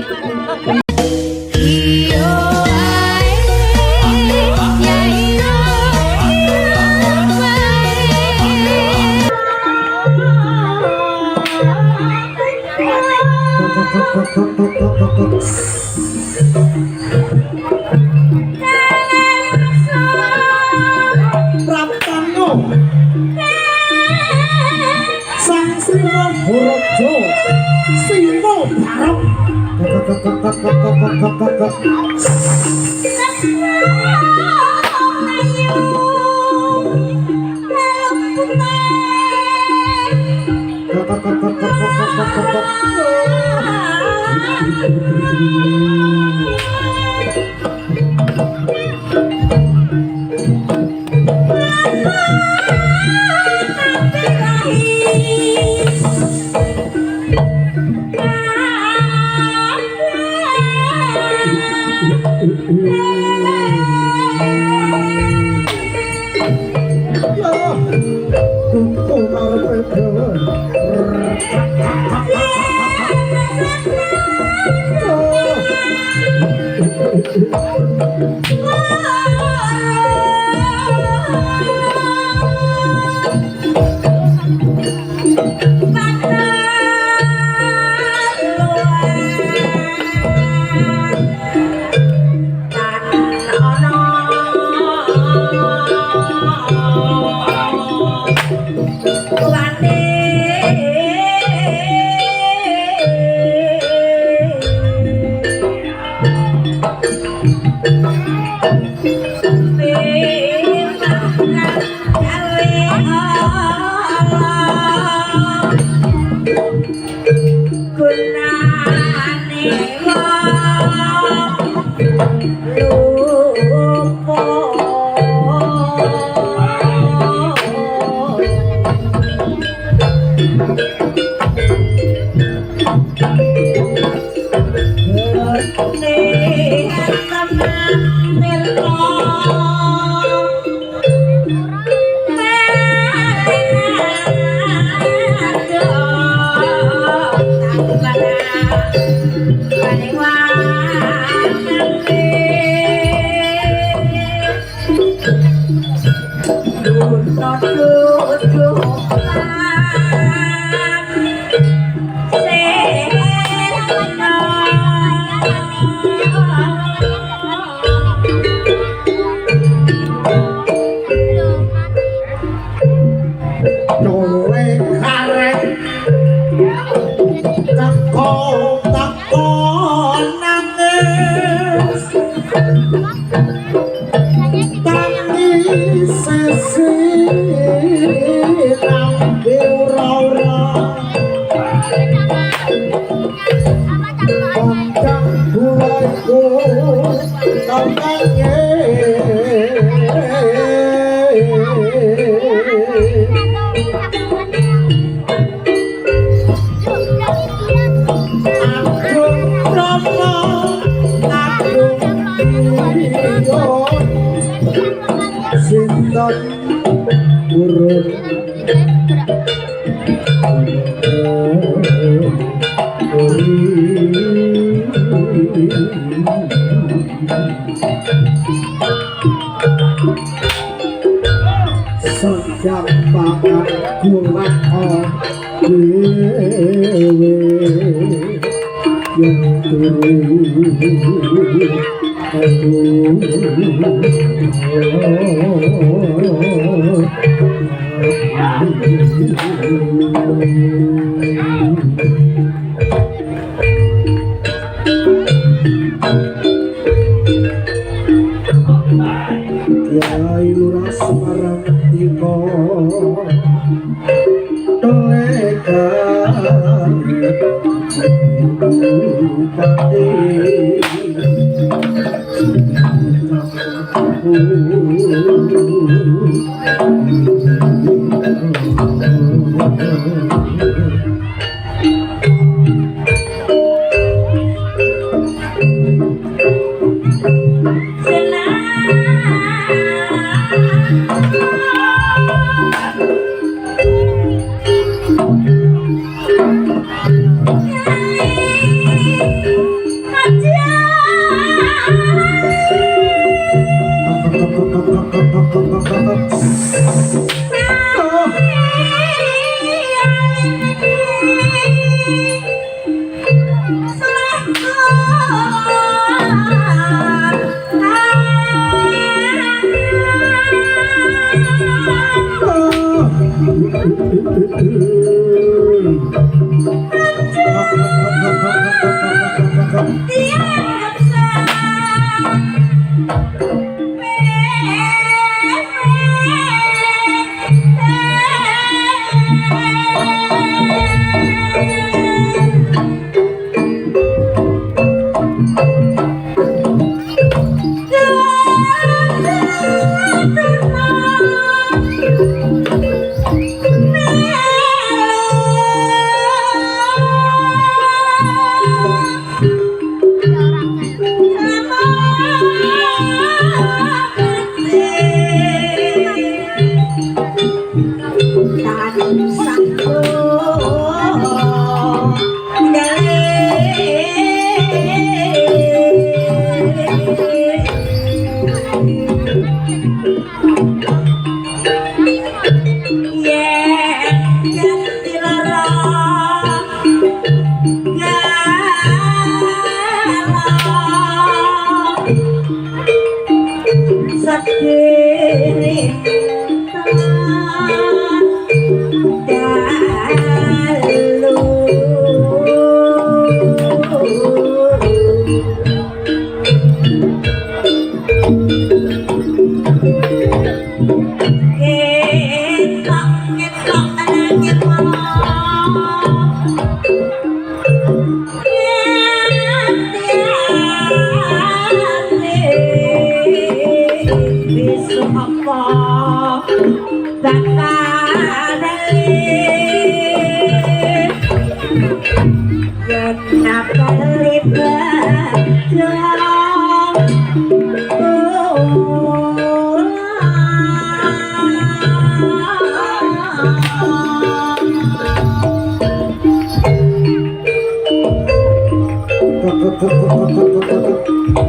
Iyo ae ya iyo Praptano Sang Sri Raja Siwa Barep. Ya, karepe dhewe. Gunane wong lupa. Cole karek teko teko nangis tangis sesi lambe ora-ora kondang gulaiku tangis. Agung Rama Agung Priyo Sinten urun Sejak pangan gula dhewe yang turu Kyai Lurah Semarang tika telekan bupati.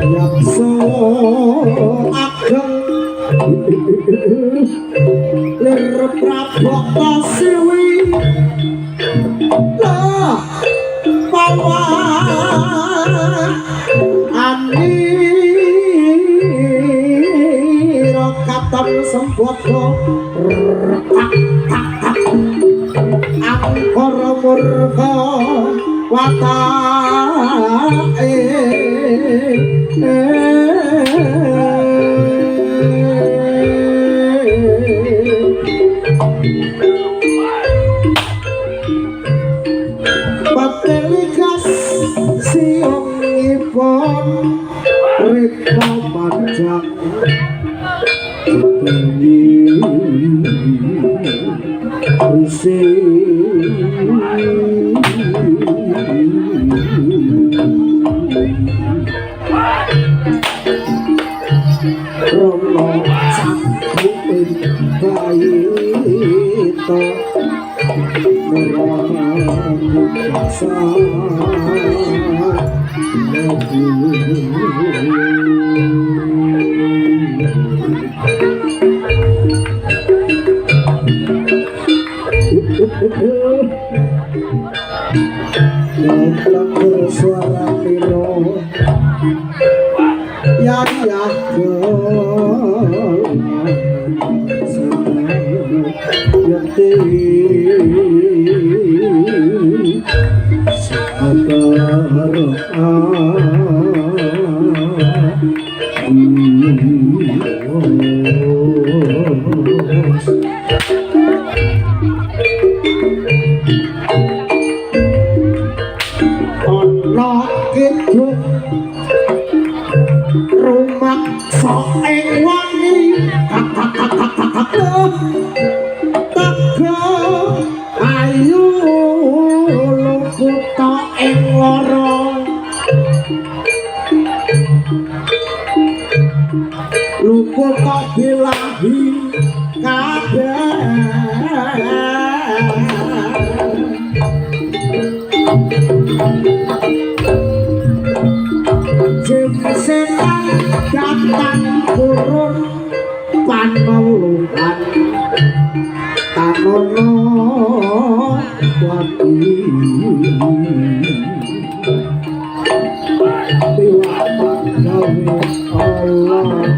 Yaksa ageng lir prabota siwi la pawa anira katon sembada angkara murka watake. Patelikas siungipun rikma manjang risi Rono cangkuing baita murah suara piro ya ya Panulukan tanono wati dewa panggawe Allah.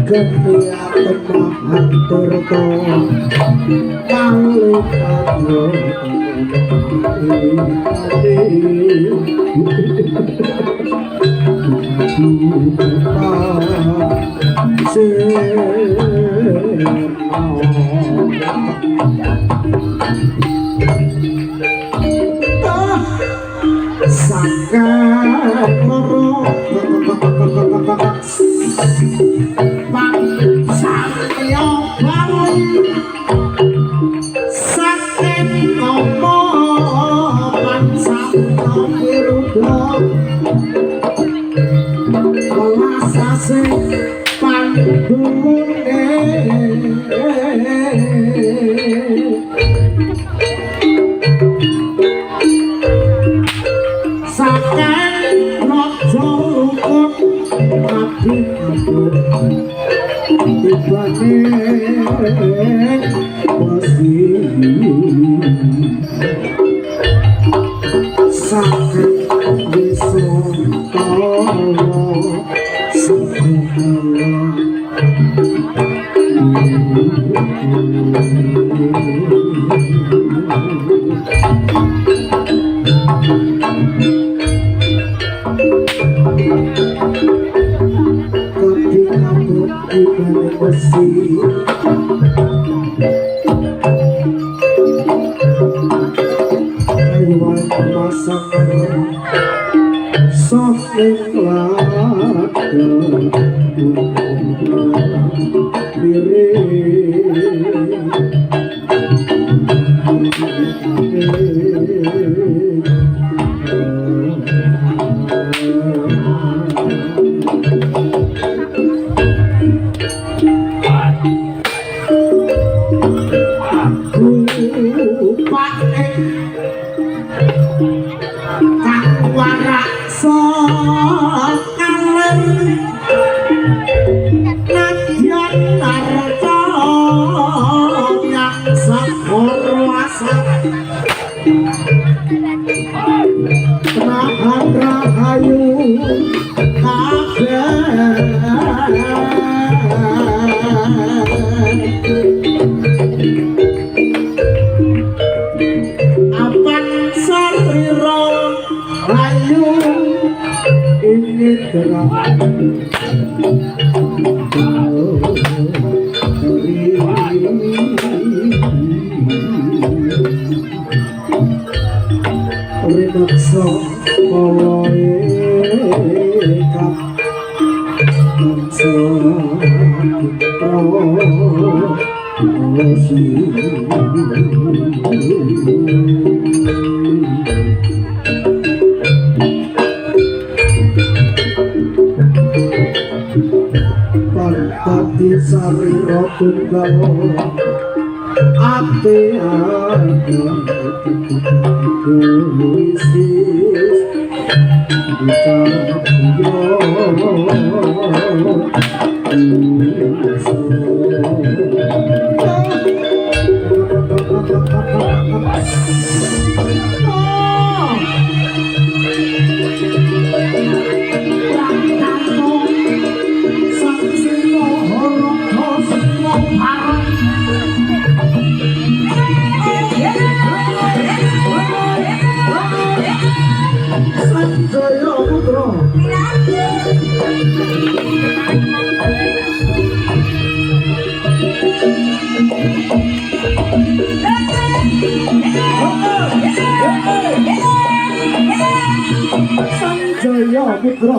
Gemiya temahan turta malukatno Sanjaya Putra.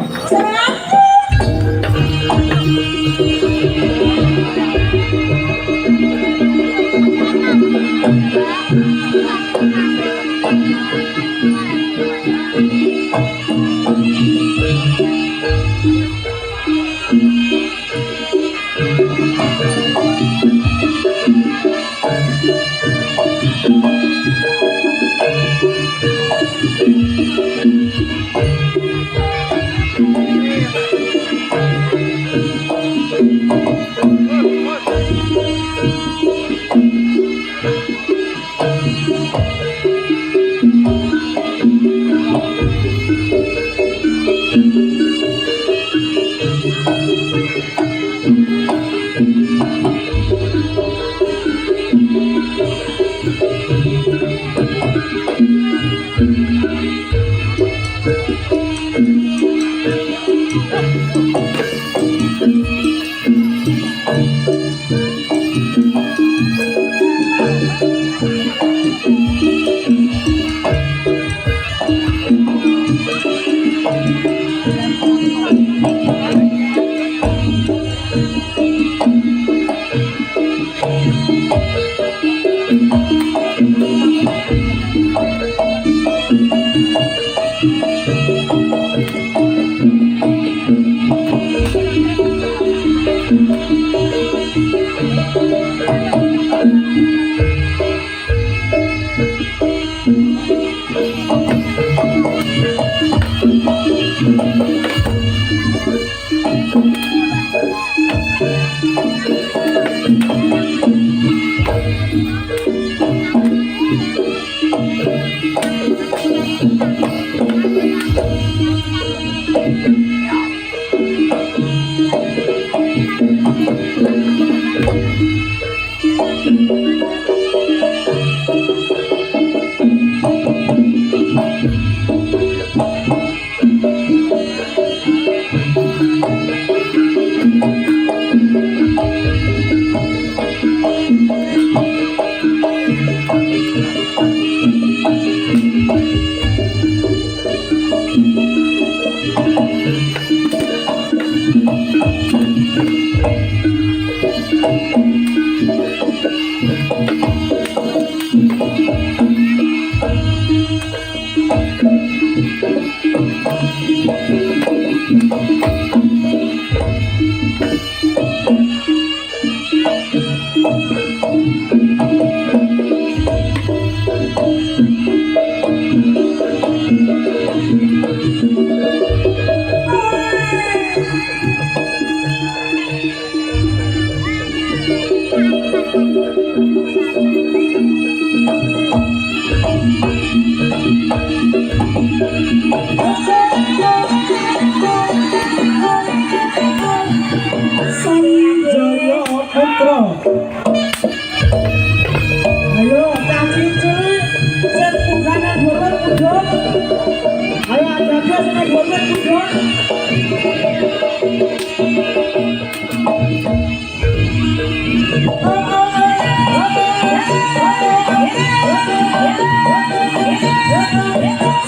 Sanjaya Putra. Ayo cah cilik sing munggah dhuwur mudhun. Ayo aja sing dhuwur mudhun.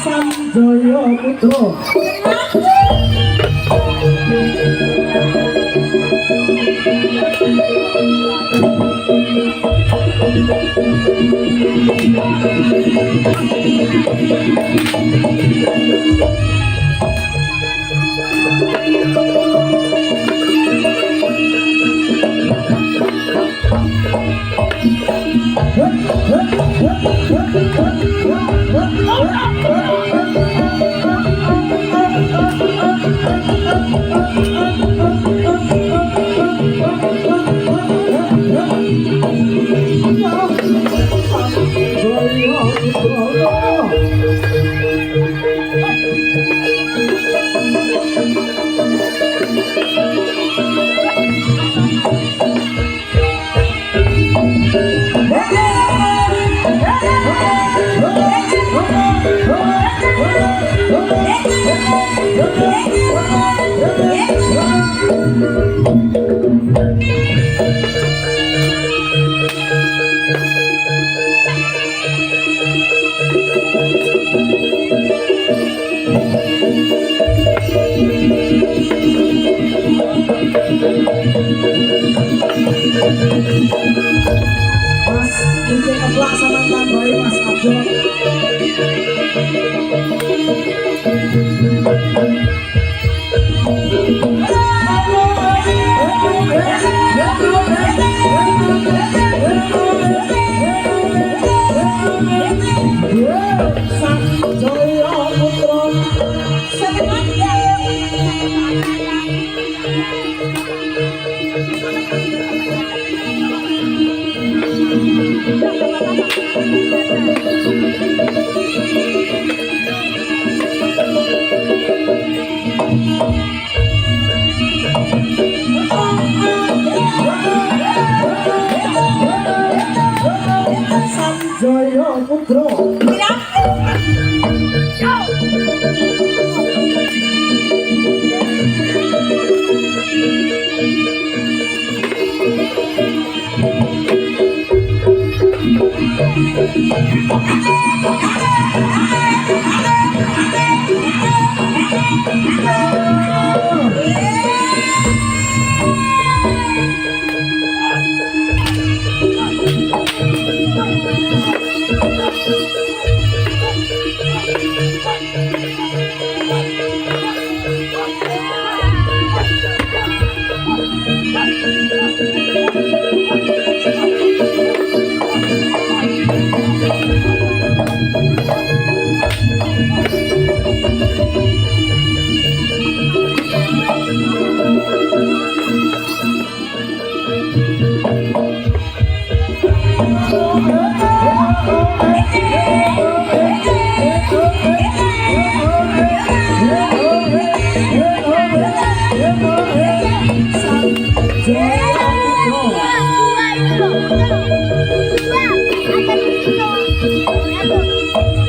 Sanjaya Putra. Mas, iki keplak sama tambahi Mas Abdul. Sanjaya Putra. Sanjaya Putra. Dua itu loh.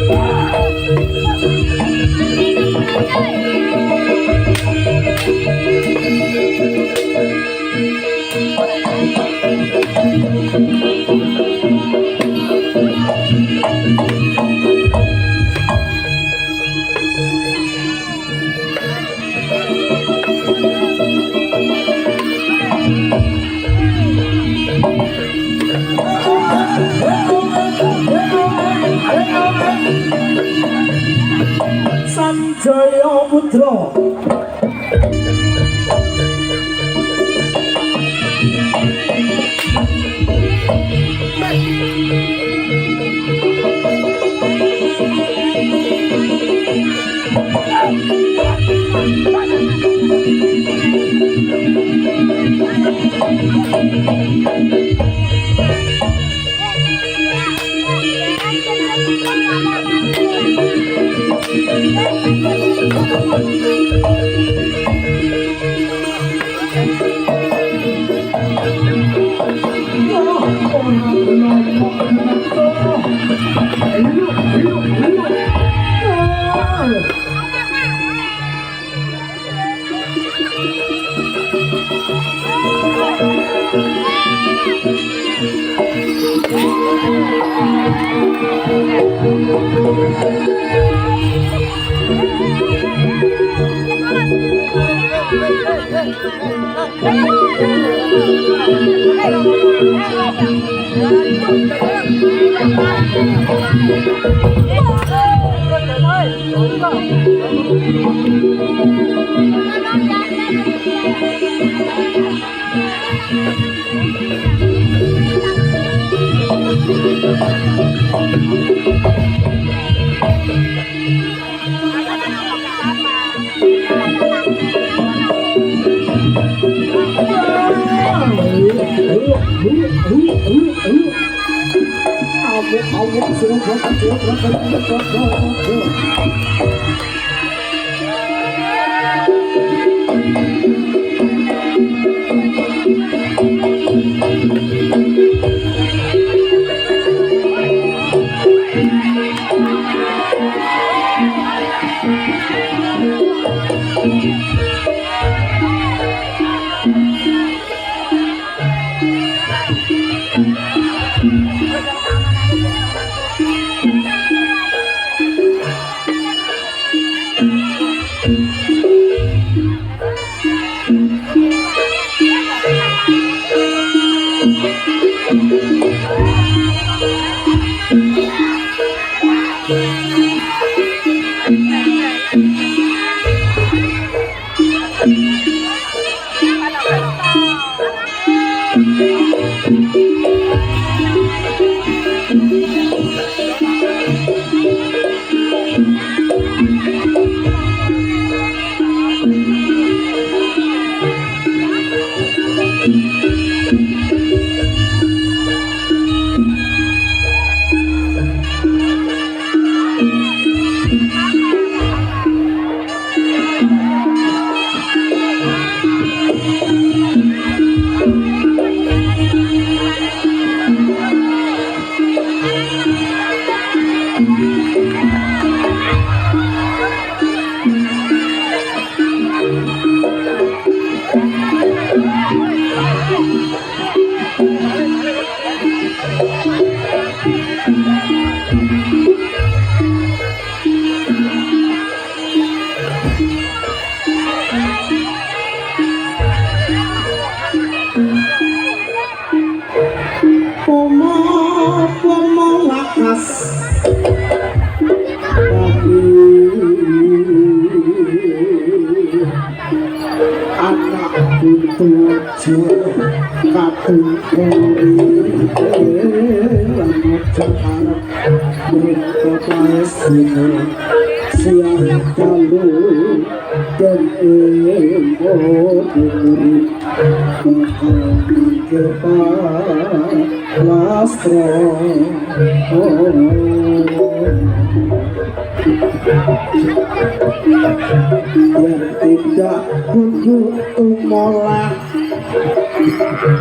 Dua. Ada di situ. Satu. Sanjaya Putra. Pomo pomo lakas anak putu aja Uripe lan aja arep mriko paesine siang dalu den ing urip bakal mangke palastra. Yen tindak kudu tumolah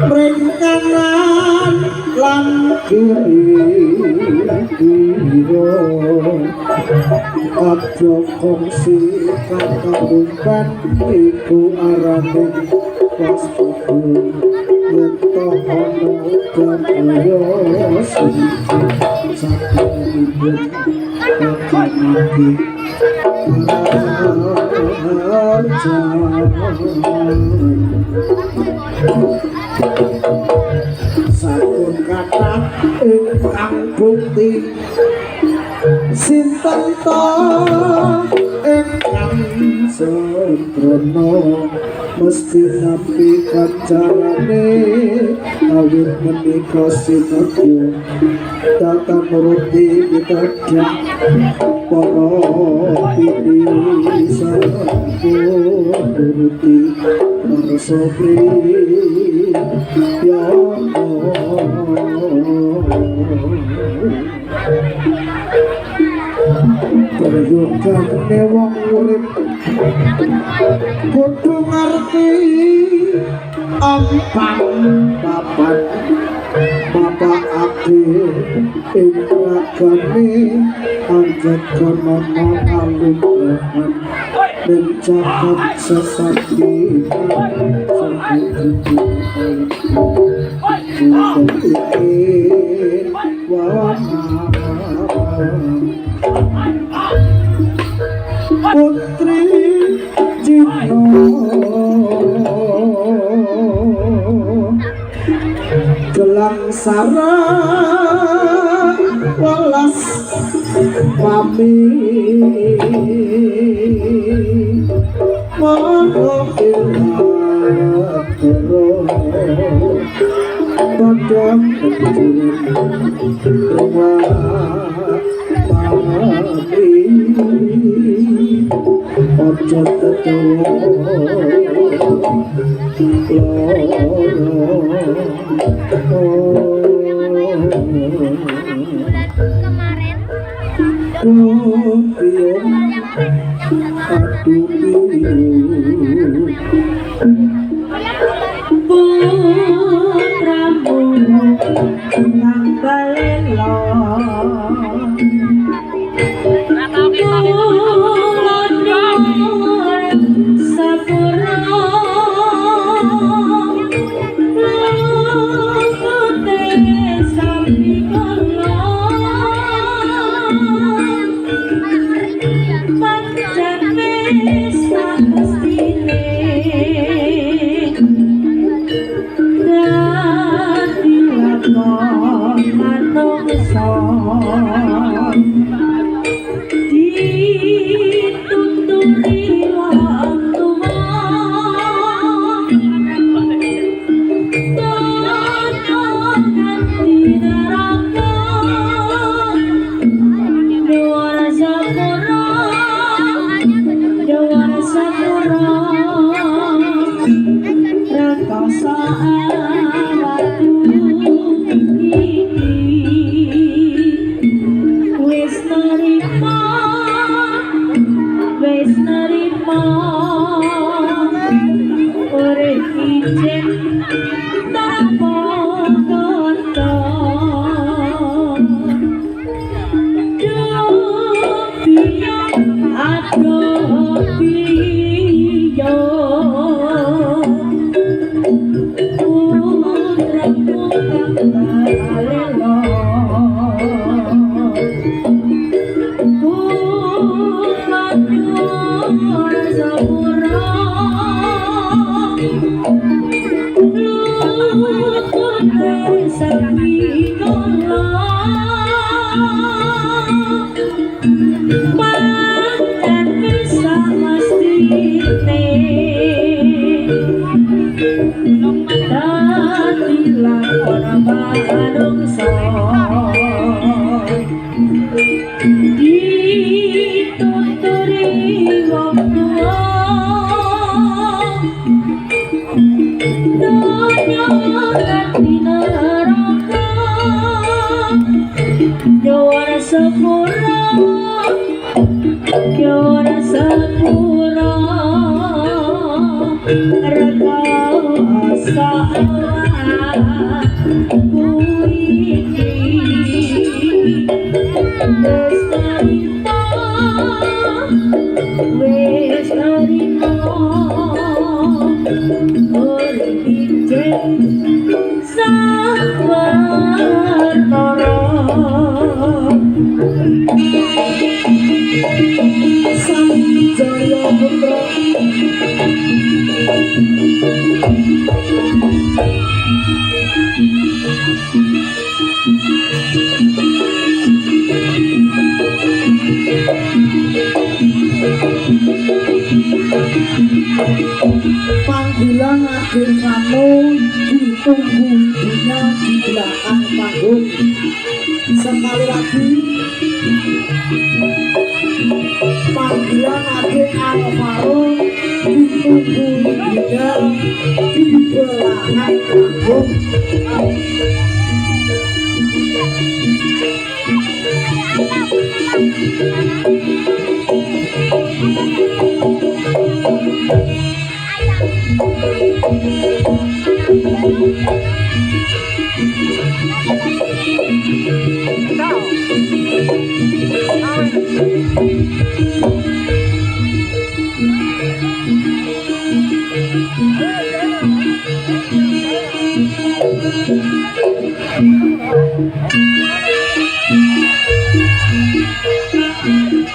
mring kanan lan kiri aja kongsi kakamumpen iku arane waspada yen ta ana garwa siji saking bakal mati. Sampun kathah ingkang bukti sinten ta ingkang sempurna mesti nampi ganjarane awit menika sinadya tata nuruti pitedah para pini sampun nuruti karsa priyana. Prayogane wong urip kudu ngerti ampan papan mapakake ing ragane anjet kono kalungguhan mencatat sesati Putri Cina gelang sara welas pami monggo ilakara padang kejurin pami aja tetuwa Kemarin Putramu nang balelo kula nyuwun sepura lupute sami kula pancen wis samestine dadi lakon manungsa dituturi wong tuwa dono nganti neraka nyuwun sepura nyuwun sepura rekoso awakku iki wis nerima wis nerima urip ijen tanpa kata. Duh biyong aduh biyong putraku kang balelo kula nyuwun sepura lupute sami kula pancen wis samestine dadi Manungsa dituturi wong tuwa donya nganti neraka nyuwun sepura nyuwun sepura rekoso awakku iki wis narima wis narima urip ijek sawetara. Sanjaya Putra. Panggilan Agen Sano ditunggu ibunya di belakang panggung. Sekali lagi, panggilan Agen Alvaro ditunggu ibunya di belakang panggung.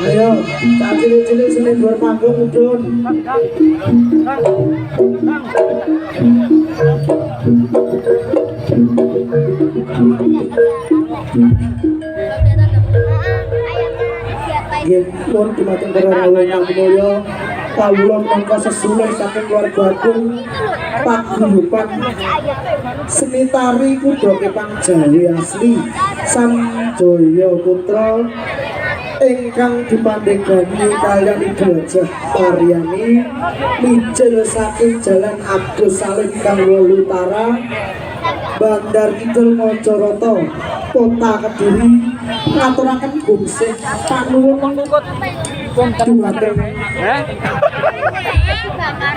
Ayo, tak cilik-cilik sini dhuwur panggung mudhun. Nggih, pun dumateng para rawuh ingkang minulya, kawula minangka sesulih saking keluarga agung paguyuban seni tari kuda kepang Jawi asli Sanjaya Putra ingkang dipandhegani kaliyan Ibu Hajah Paryani mijil saking Jalan Abdus Salim Gang 8 Utara, Bandar Kidul Mojoroto, Kota Kediri, ngaturaken gungsih panuwun dumateng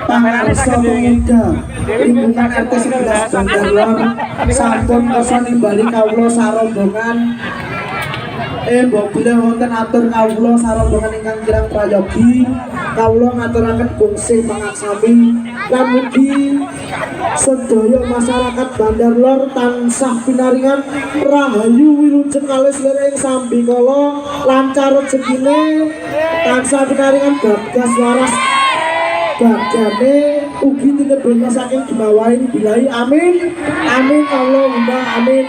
pangarsa pemuda lingkungan RT 11 Bandar Lor sampun kersa nimbali kawula sarombongan. Mbok bilih wonten atur kawula sarombongan ingkang kirang prayogi, kawula ngaturaken gungsih pangaksami lan mugi sedaya masyarakat Bandar Lor tansah pinaringan rahayu wilujeng kalih ing sambikala, lancar rejekine, tansah pinaringan bagas waras badane, ugi tinebihna saking gemawahing bilahi. Amin amin Allahumma amin.